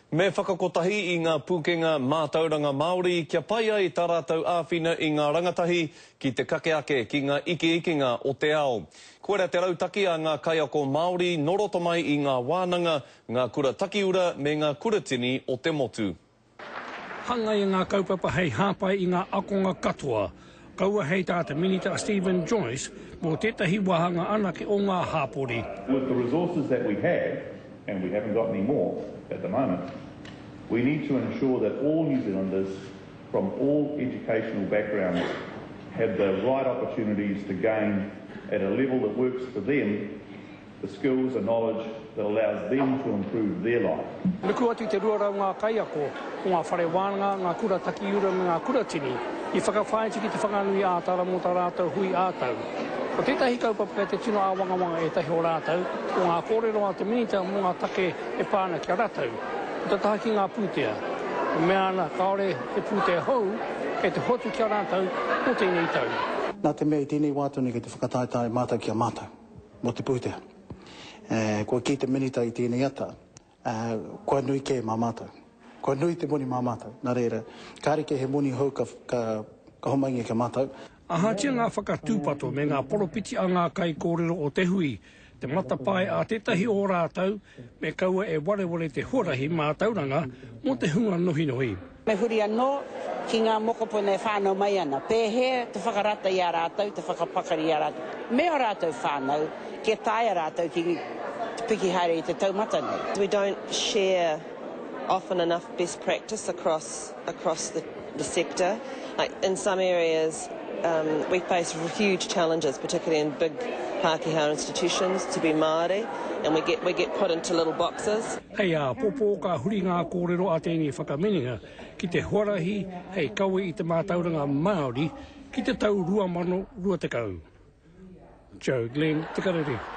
Me whakakotahi i ngā pūkenga mātauranga Māori kia pai ai tā rātou āwhina i ngā rangatahi ki te kake ake ki ngā ikeikenga o te ao. Koira te rautaki a ngā kaiako Māori nō roto mai i ngā wānanga, ngā kura takiura me ngā kuratini o te motu. Hangaia ngā kaupapa hei hāpai i ngā akonga katoa, kaua hei tā te Minita a Steven Joyce mō tētahi wāhanga anake o ngā hāpori. With the resources that we have, and we haven't got any more at the moment, we need to ensure that all New Zealanders from all educational backgrounds have the right opportunities to gain at a level that works for them the skills and knowledge that allows them to improve their life. Nuku atu i te 200 ngā kaiako o ngā whare wānanga, ngā kura takiura me ngā kuratini i whakawhāiti ki Te Whanganui ā-Tara mō tā rātou hui ā-tau. Ko tētahi kaupapa kei te tino āwangawanga ētahi o rātou, ko ngā kōrero a te Minita mō ngā take e pā ana ki a rātou, ko te taha ki ngā pūtea. E mea ana kāore he pūtea hou kei te hoatu ki a rātou mō tēnei tau. Nā te mea i tēnei wā tonu kei te whakataetae mātou ki a mātou. mō te pūtea. Kua kī te Minita i tēnei ata, kua nui kē mā mātou. Kua nui te moni mā mātou. Nā reira, kāre kē he moni hou ka, ka, ka homaingia ki a mātou. Ahatia ngā whakatūpato me ngā poropiti a ngā kaikōrero o te hui, te matapae a tētahi o rātou, me kaua e wareware te huarahi mātauranga mō te hunga nohinohi. Me huri anō ki ngā mokopuna e whānau mai ana, pēhea te whakarata i a rātou, te whakapakari i a rātou, me ō rātou whānau, kia taea rātou ki te piki haere i te taumata nei. We don't share often enough best practice across across the the sector. Like in some areas um, we face huge challenges, particularly in big Pākehā institutions, to be Māori, and we get, we get put into little boxes. Hei āpōpō ka huri ngā kōrero a tēnei whakaminenga ki te huarahi hei kawe i te mātauranga Māori ki te tau 2020. Joe Glenn, Te Karere.